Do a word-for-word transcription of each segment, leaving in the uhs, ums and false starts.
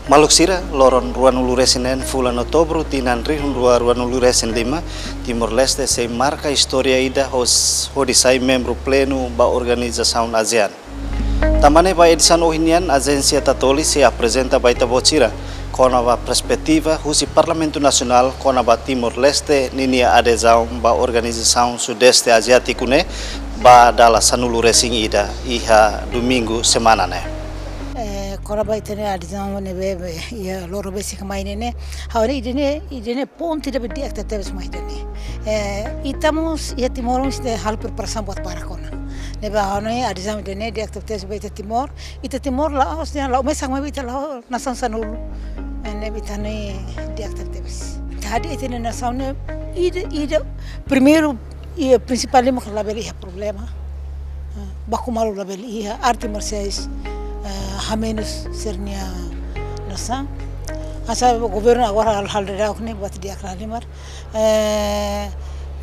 Maluk sira, loron ruanulu resin neen fulan Outubru tinan rihun rua ruanulu resin lima, Timor-Leste sei marka istória ida hos-, hodi sai membru plenu ba organizasaun ASEAN. Tanba ne'e ba edisaun ohin nian, Ajénsia Tatoli sei aprezenta ba ita-boot sira kona-ba perspetiva husi Parlamentu Nasionál kona-ba Timor-Leste ninia adezaun ba organizasaun Sudeste Aziátiku ne'e ba dala sanulu resin ida iha Domingu semana ne'e. Eh, kona-ba ita-nia adezaun ne'ebé, be, iha loron besik mai ne'e, ha'u hanoin ida-ne'e, ida-ne'e pontu ida be di'ak tebes mai ida-ne'e. Eh, ita mós, iha Timor mós ita halo preparasaun buat barak ona. Ne'ebé ha'u hanoin adezaun ida-ne'e di'ak tebes ba ita Timor. Ita Timor la'ós dehan la'o mesak maibé ita la'o nasaun sanulu. Eh, ne'ebé ita hanoin di'ak tebes. Ita hadi'a ita-nia nasaun ne'e ida, ida primeiru i prinsipál ne'e mak labele iha problema. Eh, baku malu labele iha, arte marsiais, eh, hamenus sira-nia nasaun. Hanesan governu agora hal, hal dadauk ne'e buat di'ak lahalimar. Eh,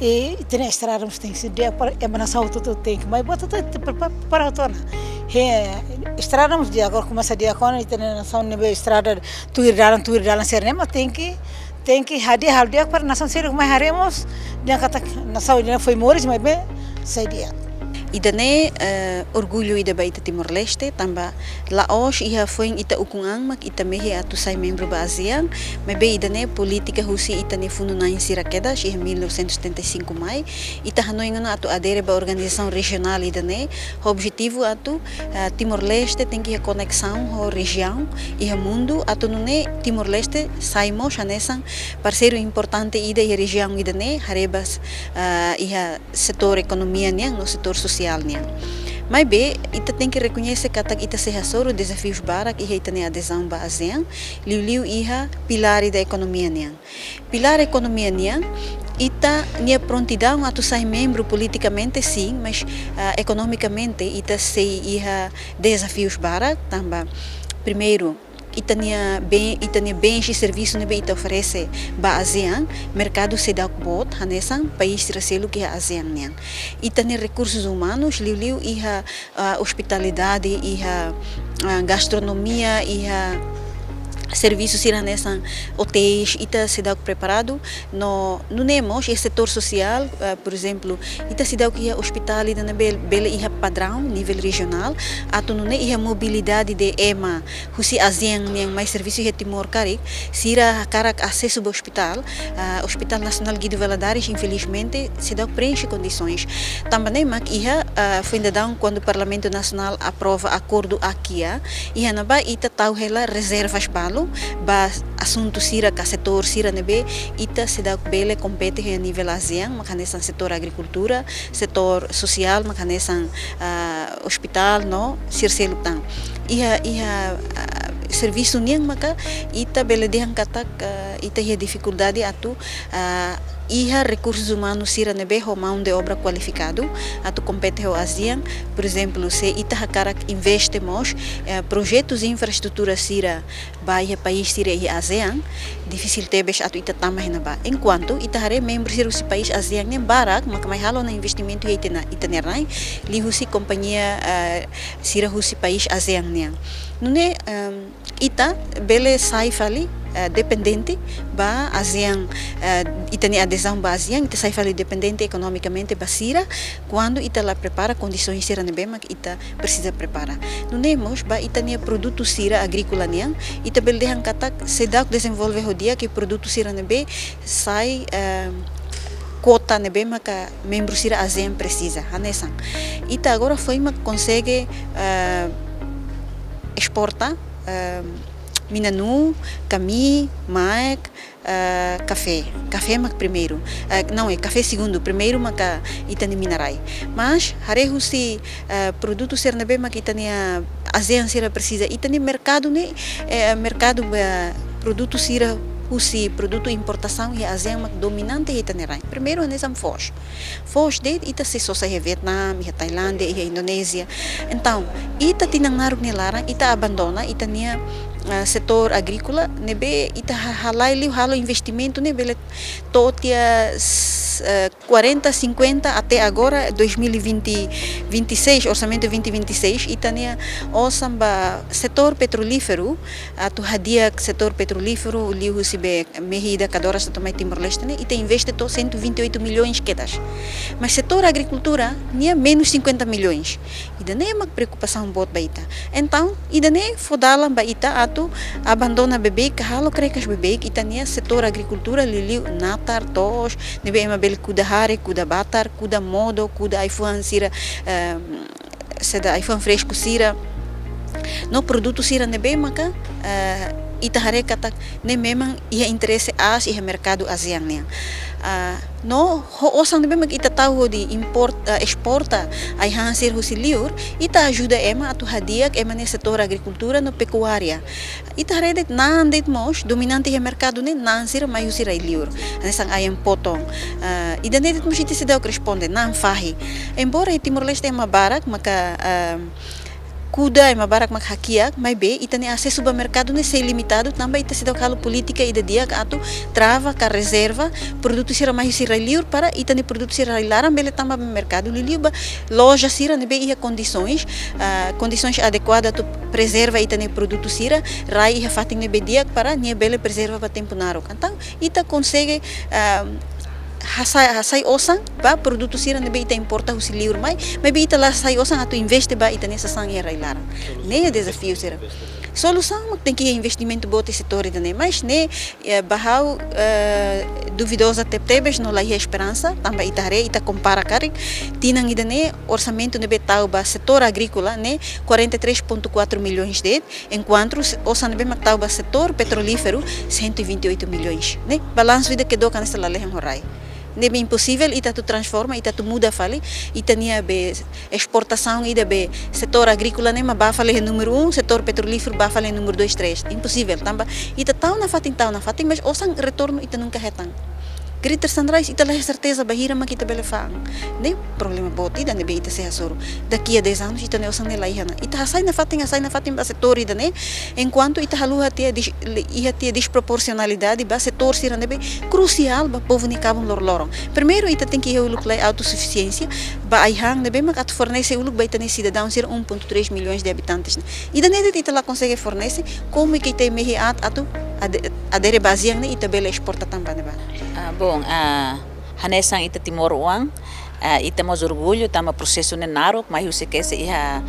i, i ita-nia estrada mós tenke ser di'ak para ema nasaun hotu-hotu tenke mai buat hotu ita prepara, prepara hotu ona. He, estrada mós di'ak, agora komesa di'ak ona, ita-nia nasaun ne'ebé estrada tuir dalan, tuir dalan sira-ne'e mak tenke, tenke hadi'a halo di'ak para nasaun sira mai haree mós dehan katak nasaun ida-ne'e foin moris maibé sai di'ak. Ida-ne'e, eh, orgullu ida ba ita Timor-Leste, tanba la'ós iha foin ita ukun an mak ita mehi atu sai membru ba ASEAN, maibé ida-ne'e polítika husi ita-nia funu-na'in sira kedas iha mil novecentos e setenta e cinco mai, ita hanoin ona atu adere ba organizasaun rejionál ida-ne'e, ho objetivu atu, eh, Timor-Leste tenke iha koneksaun ho rejiaun iha mundu, atu nune'e Timor-Leste sai mós hanesan parseiru importante ida iha rejiaun ida-ne'e, haree ba, eh, iha setór ekonomia nian no setór sosiál nian. Maibé, ita tenke rekoñese katak ita sei hasoru dezafius barak iha ita-nia adezaun ba ASEAN, liuliu iha pilár ida ekonomia nian. Pilár ekonomia nian, ita-nia prontidaun atu sai membru politikamente sin, mas, ah, ekonomikamente ita sei iha dezafius barak, tanba primeiru, ita-nia be-, ita-nia bens i servisu ne'ebé ita oferese ba ASEAN, merkadu seidauk boot hanesan país sira seluk iha ASEAN nian. Ita-nia rekursus umanus, liuliu iha, ah, ospitalidade, iha, ah, gastronomia, iha servisu sira hanesan otéis, ita seidauk preparadu, no nune'e mós iha setór sosiál, ah, por ezemplu, ita seidauk iha ospitál ida ne'ebé bele iha padraun nivel rejionál, atu nune'e iha mobilidade de ema husi ASEAN nian mai servisu iha Timor karik, sira hakarak asesu ba ospitál, ah, Hospital Nasionál Guido Valadares, infelizmente, seidauk preenxe kondisoens. Tanba ne'e mak iha, ah, foin daudaun kuandu Parlamentu Nasionál aprova akordu ACAA, iha ne'ebá ita tau hela rezervas balu ba asuntu sira ka setór sira ne'ebé ita seidauk bele kompete iha nivel ASEAN, mak hanesan setór agrikultura, setór sosiál, mak hanesan, ah, ospitál no sira seluk tan. Iha, iha, ah, servisu nian maka ita bele dehan katak, ah, ita iha difikuldade atu, ah, iha rekursus umanus sira ne'ebé ho maun de obra kualifikadu atu kompete ho ASEAN. Por ezemplu, se ita hakarak investe mós, eh, projetus infraestrutura sira ba iha país sira iha ASEAN, difisil tebes atu ita tama iha ne'ebá. Enkuantu ita haree membru sira husi país ASEAN nian barak maka mai halo ona investimentu iha ita-nia, ita-nia rain, liuhusi kompañia, eh, sira husi país ASEAN nian. Nune'e, em, ita bele sai fali, eh, dependente ba ASEAN, eh, ita-nia adezaun ba ASEAN, ita sai fali dependente ekonomikamente ba sira, kuandu ita la prepara kondisoens sira ne'ebé mak ita presiza prepara. Nune'e mós ba ita-nia produtu sira agríkola nian, ita bele dehan katak seidauk dezenvolve ho di'ak iha produtu sira ne'ebé sai, eh, kuota ne'ebé maka membru sira ASEAN presiza. Hanesan ita agora foin mak konsege, eh, esporta, eh, mina-nuu, kamii, maek, eh, kafé. Kafé mak primeiru. Eh, não, é kafé segundu. Primeiru maka ita-nia mina-rai. Mas haree husi, eh, produtu sira ne'ebé mak ita-nia ASEAN sira presiza. Ita-nia merkadu ne'e, eh, merkadu ba produtu sira husi produtu importasaun iha ASEAN mak dominante iha ita-nia rain. Primeiru hanesan foos. Foos de'it ita sei sosa iha Vietnam, iha Tailándia, iha Indonézia. Entaun, ita tinan naruk nia laran, ita abandona ita-nia, ah, setór agríkola, ne'ebé ita ha-, halai liu halo investimentu ne'e bele to'o tiha, s-, eh, quarenta, cinquenta até agora, dois mil e vinte, vinte e seis, orsamentu vinte vinte e seis, ita-nia osan ba setór petrolíferu, atu hadi'a setór petrolíferu, liuhusi be mehi ida kadoras atu mai Timor-Leste ne'e, ita investe to'o cento e vinte e oito milhões kedas. Mas setór agrikultura, nia menus cinquenta milhões. Ida-ne'e mak preokupasaun boot ba ita. Entaun, ida-ne'e fó dalan ba ita atu abandona beibeik, ka halo krekas beibeik, ita-nia setór agrikultura liuliu natar, to'os, ne'ebé ema bele kuda hare, kuda batar, kuda modo, kuda ai-fuan sira, ehm, saida, ai-fuan fresku sira. No produtu sira ne'ebé maka, eh, ita haree katak ne'e memang iha interese aas iha merkadu ASEAN nian. Ah, no ho osan ne'ebé mak ita tau hodi import-, eh, esporta ai-han sira husi liur, ita ajuda ema atu hadi'a ema nia setór agrikultura no pekuária. Ita haree de'it na'an de'it mós dominante iha merkadu ne'e na'an sira mai husi rai-liur. Hanesan ayam potong. Ah, ida-ne'e de'it mós ita seidauk responde, na'an fahi. Embora iha Timor-Leste ema barak maka, ah, kuda, ema barak mak hakiak, maibé ita-nia asesu ba merkadu ne'e sei limitadu, tanba ita seidauk halo polítika ida di'ak atu trava ka rezerva produtu sira mai husi rai-liur para ita-nia produtu sira rai-laran bele tama ba merkadu, liuliu ba loja sira ne'ebé iha kondisoens, ah, kondisoens adekuadu atu prezerva ita-nia produtu sira rai iha fatin ne'ebé di'ak para nia bele prezerva ba tempu naruk. Entaun, ita konsege, ah, hasai, hasai osan ba produtu sira ne'ebé ita importa husi liur mai, maibé ita la hasai osan atu investe ba ita-nia sasán iha rai-laran. Ne'e dezafiu sira. Solusaun mak tenke investimentu boot iha setór ida-ne'e, mas ne'e, eh, ba ha'u, eh, duvidoza tebetebes no la iha esperansa, tanba ita haree, ita kompara karik, tinan ida-ne'e orsamentu ne'ebé tau ba setór agríkola ne'e quarenta e três ponto quatro milhões de'it, enkuantu se-, osan ne'ebé mak tau ba setór petrolíferu cento e vinte e oito milhões. Ne'e balansu ida ke dokan nesta lalehan ho rai. Ne'ebé imposivel ita atu transforma, ita atu muda fali, ita-nia be esportasaun ida be setór agríkola ne'e mak ba fali iha númeru um, setór petrolíferu ba fali iha númeru dois, três. Imposivel, tanba ita tau nafatin, tau nafatin, mas osan retornu ita nunka hetan. Greater Sunrise, ita la iha serteza bainhira mak ita bele fa'an. Ne'e problema boot ida ne'ebé ita sei hasoru. Daqui a dez anos, ita-nia osan ne'e la iha ona. Ita hasai nafatin, hasai nafatin ba setór ida-ne'e, enkuantu ita haluha tiha dis-, le-, iha tiha desproporsionalidade ba setór sira ne'ebé krusiál ba povu nia kabun loroloron. Primeiru, ita tenke iha uluk lai autosufisiénsia ba ai-han ne'ebé mak atu fornese uluk ba ita-nia sidadaun sira um ponto três milhões de habitantes ne'e. Ida-ne'e de'it ita la konsege fornese, komu ke ita mehi aat atu ade-, adere ba ASEAN ne'e ita bele esporta tan ba ne'ebá? Ah, bom, ah, hanesan ita timoroan, ah, ita mós orgullu tanba prosesu ne'e naruk, mai husi kedas iha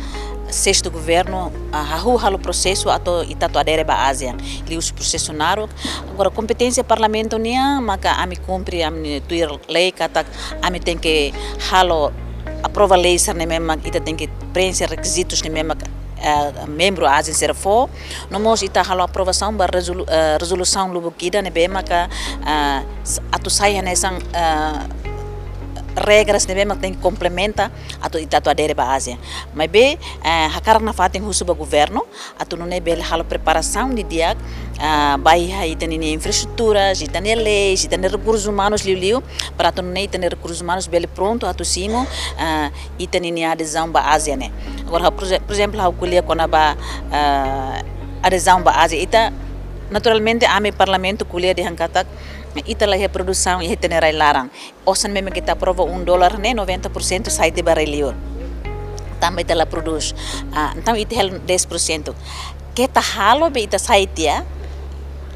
sestu governu, ah, hahú halo prosesu atu ita atu adere ba ASEAN. Liuhusi prosesu naruk. Agora, kompeténsia Parlamentu nian, maka ami kumpre, ami tuir lei katak ami tenke halo aprova lei sira ne'ebé mak ita tenke preenxe rekizitus ne'ebé mak, eh, membru ASEAN sira fó. No mós ita halo aprovasaun ba rezolu-, eh, rezolusaun lubuk ida ne'ebé maka, eh, s-, atu sai hanesan, eh, regras ne'ebé mak tenke komplementa atu ita atu adere ba ASEAN. Maibé, eh, hakarak nafatin husu ba governu atu nune'e bele halo preparasaun didi'ak, ah, ba iha ita-nia infraestruturas, ita-nia leis, ita-nia rekursus umanus liuliu, para atu nune'e ita-nia rekursus umanus bele prontu atu simu, ah, ita-nia adezaun ba ASEAN ne'e. Agora, por exe-, por ezemplu, ha'u ko'alia kona-ba, ah, adezaun ba ASEAN, ita, naturalmente, ami Parlamentu ko'alia dehan katak ita la iha produsaun iha ita-nia rai-laran. Osan ne'ebé mak ita aprova um dólar ne'e, noventa por cento sai tiha ba rai-liur. Tanba ita la prodús. Ah, entaun ita hela dez por cento. Keta halo be ita sai tiha,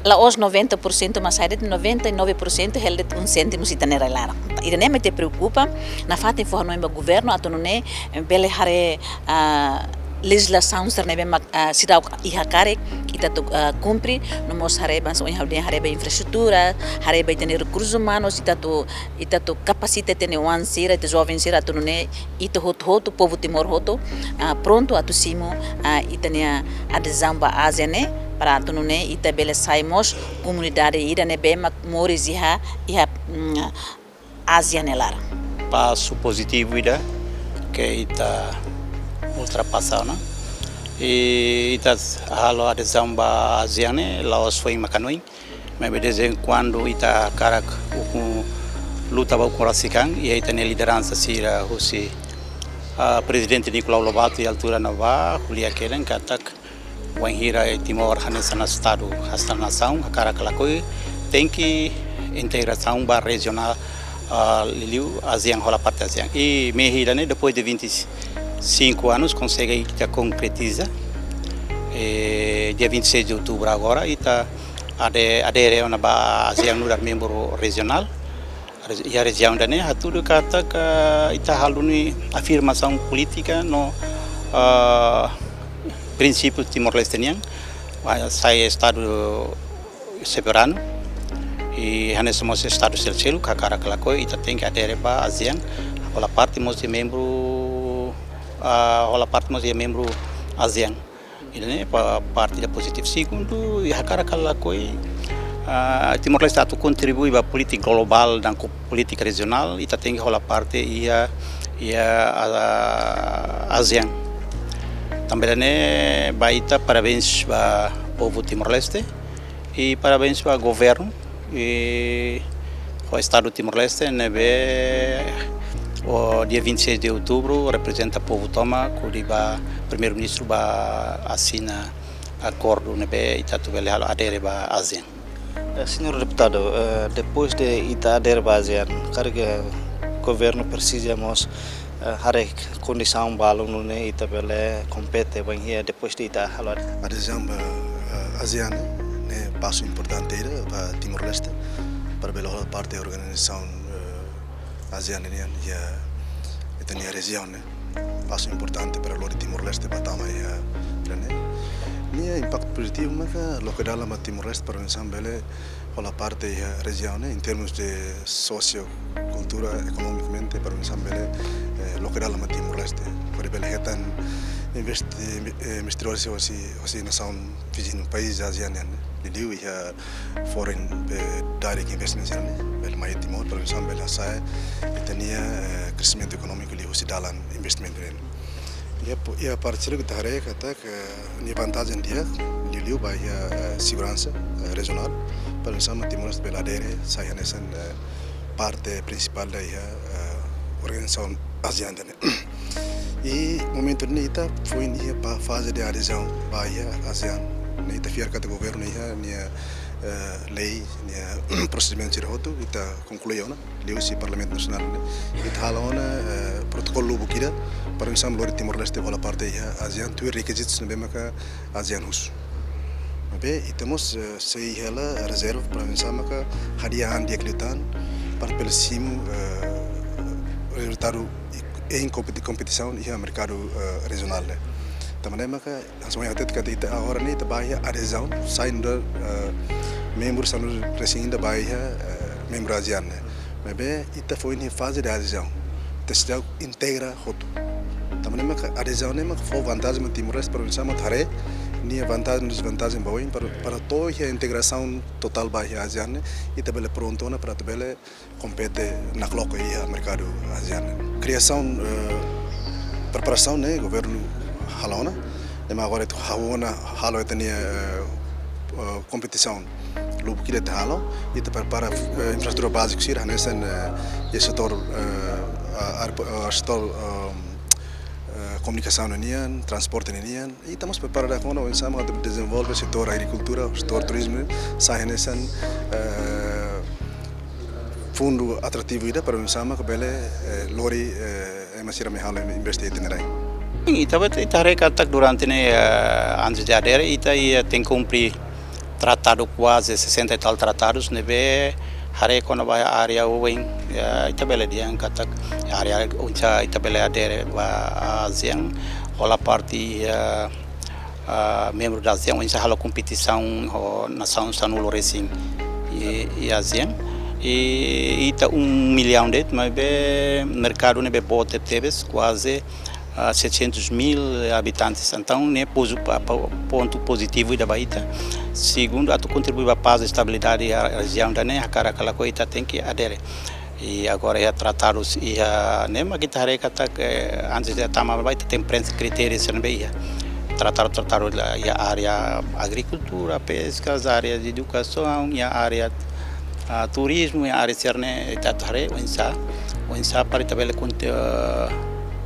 la'ós noventa por cento mak sai de'it, noventa e nove por cento hela de'it um cêntimo iha ita-nia rai-laran. Ida-ne'e mak ita preokupa, nafatin fó hanoin ba governu atu nune'e, eh, bele haree, ah, lejizlasaun sira ne'ebé mak, ah, seidauk iha karik, ita atu, ah, kumpre, no mós haree ba, ohin ha'u dehan haree ba infraestrutura, haree ba ita-nia rekursus umanus, ita atu, ita atu kapasita ita-nia oan sira, ita joven sira, atu nune'e ita hotu-hotu, povu Timor hotu, ah, prontu atu simu, ah, ita-nia adezaun ba ASEAN ne'e, para atu nune'e ita bele sai mós komunidade ida ne'ebé mak moris iha, iha, mm, ASEAN nia laran. Pasu pozitivu ida ke ita ultrapasa ona. I ita halo adezaun ba ASEAN ne'e la'ós foin mak hanoin. Maibé de vez em quando ita hakarak ukun luta ba ukun rasik an, i ita-nia lideransa sira husi, ah, Prezidente Nicolau Lobato iha altura ne'ebá ko'alia kedan katak Wainhira Timor hanesan estadu, hanesan nasaun, hakarak ka lakohi, tenke integrasaun ba rejionál, ah, liuliu ASEAN, hola parte ASEAN. I mehi ida-ne'e, depois de vinte e cinco anos, konsege ita konkretiza. Eh, dia vinte e seis de outubro agora, ita ade-, adere ona ba ASEAN nu'udar membru rejionál. Iha rejiaun ida-ne'e hatudu katak ita halo duni afirmasaun polítika no, ah, prinsípiu Timor-Leste nian, ah, sai estadu soberanu, i hanesan mós estadu seluk-seluk, hakarak ka lakohi, ita tenke adere ba ASEAN, hola parte mós de membru, ah, hola parte mós de membru ASEAN. Ida-ne'e pa-, parte ida pozitivu. Segundu, i hakarak ka lakohi, ah, Timor-Leste atu kontribui ba polítika globál dan ku polítika rejionál, ita tenke hola parte iha, iha, ah, ASEAN. Tanba ne'e, ba ita parabéns ba povu Timor-Leste, i parabéns ba governu, i ho Estadu Timor-Leste, ne'ebé, o, dia vinte e seis de outubro, reprezenta povu tomak, hodi ba Primeiru-Ministru ba asina akordu ne'ebé ita atu bele halo adere ba ASEAN. Eh, señór deputadu, eh, depois de ita adere ba ASEAN, karik governu presiza mós, eh, haree kondisaun balun nune'e ita bele kompete bainhira depois de ita halo adere? Adezaun ba, eh, ASEAN ne'e pasu importante ida ba Timor-Leste, para bele hola parte organizasaun, eh, ASEAN nian, iha ita-nia rejiaun ne'e. Pasu importante para lori Timor-Leste ba tama iha ne'e. Nia impaktu pozitivu maka loke dalan ba Timor-Leste para oinsá bele hola parte iha rejiaun ne'e, em termos de socio, kultura, ekonomikamente, para oinsá bele, eh, loke dalan ba Timor-Leste. Para bele hetan investi-, eh, investidores hosi, hosi nasaun vizinu, país ASEAN nian, liuliu iha foreign, eh, direct investments nian, bele mai Timor, para oinsá bele hasa'e ita-nia, eh, kreximentu ekonómiku liuhusi dalan investimentu nian. Iha po-, iha parte seluk ita haree katak, eh, nia vantajen di'ak, liuliu ba iha, eh, seguransa, eh, rejionál, para oinsá Timor-Leste bele adere, sai hanesan, eh, parte prinsipál da iha, eh, organizasaun ASEAN ne'e. I momentu ne'e ita foin iha ba faze de adezaun ba iha ASEAN. Ne'e ita fiar katak governu iha nia, eh, lei, nia prosedimentu sira hotu, ita konklui ona, liuhusi Parlamentu Nasionál ne'e. Ita halo ona, eh, protokolu lubuk ida, para oinsá lori Timor-Leste hola parte iha ASEAN, tuir rekizitus ne'ebé maka ASEAN husu. Maibé, ita mós, eh, sei hela rezerva para oinsá maka hadi'a an di'ak liután, para bele simu, eh, rezultadu i-, em kompeti-, kompetisaun iha merkadu, eh, rejionál ne'e. Tanba ne'e maka, hanesan ohin ha'u hatete katak ita agora ne'e ita ba iha adezaun, sai nu'udar, eh, membru sanulu-resin-ida ba iha, eh, membru ASEAN ne'e. Maibé, ita foin iha faze de adezaun. Ita seidauk integra hotu. Tanba ne'e maka adezaun ne'e maka fó vantajen ba Timor-Leste para oinsá atu haree nia vantajen no dezvantajen ba oin para, para to'o iha integrasaun totál ba iha ASEAN ne'e, ita bele prontu ona para atu bele kompete nakloke iha merkadu ASEAN ne'e. Kriasaun, eh, preparasaun ne'e governu halo ona, ne'e mak agora ita hahú ona halo ita-nia, eh, eh, kompetisaun lubuk ida ita halo, ita prepara, eh, infraestrutura báziku sira, hanesan, eh, iha setór, eh, a-, airpo-, eh, setór, eh, eh, komunikasaun nian, transporte nian, i ita mós prepara dadauk ona oinsá atu dezenvolve setór agrikultura, setór turizmu, sai hanesan, eh, fundu atrativu ida para oinsá bele, eh, lori, eh, ema sira mai halo investe iha ita-nia rai. Ita bet-, ita haree katak durante ne'e, eh, antes de adere, ita iha tenke kumpre tratadu kuaze sesenta e tal tratadus ne'ebé haree kona-ba área oioin, eh, ita bele dehan katak área oinsá ita bele adere ba ASEAN, hola parte, eh, ah, membru da ASEAN, oinsá halo kompetisaun ho nasaun sanulu-resin-ida iha ASEAN. I ita um milhão de'it, maibé merkadu ne'ebé boot tebes, kuaze, ah, setecentos mil habitantes. Entaun, ne'e pozu-, pa-, pa-, pontu pozitivu ida ba ita. Segundu, atu kontribui ba pás i estabilidade iha rejiaun ida-ne'e, hakarak ka lakohi ita tenke adere. I agora iha tratadus iha ne'e mak ita haree katak, eh, antes de tama ba ita tenke preenxe kritériu sira ne'ebé iha. Tratadu, tratadu la iha área agrikultura, peskas, área de edukasaun, iha área, ah, turizmu, iha área sira-ne'e ita atu haree oinsá, oinsá para ita bele konti-, eh,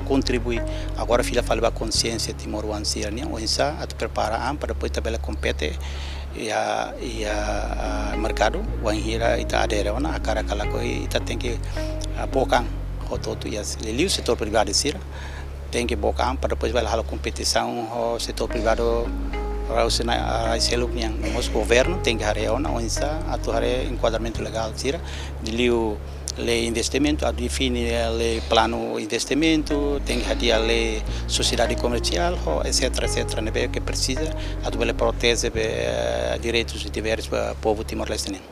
kontribui. Agora fila fali ba konsiénsia timoroan sira-nian, oinsá atu prepara an para depois ita bele kompete iha, iha, ah, merkadu, wainhira ita adere ona, hakarak ka lakohi ita tenke, ah, book an hotu-hotu iha, liuliu setór privadu sira, tenke book an para depois bele halo kompetisaun ho setór privadu rau sira, ah, rai seluk nian, no mós governu tenke haree ona, oinsá atu haree enkuadramentu legál sira, liuliu lei investimentu, atu define lei planu investimentu, tenke hadi'a lei sosiedade komersiál, ho et cetera, et cetera, ne'ebé ke presiza, atu bele proteje be, eh, direitus i deveres ba povu Timor-Leste nian.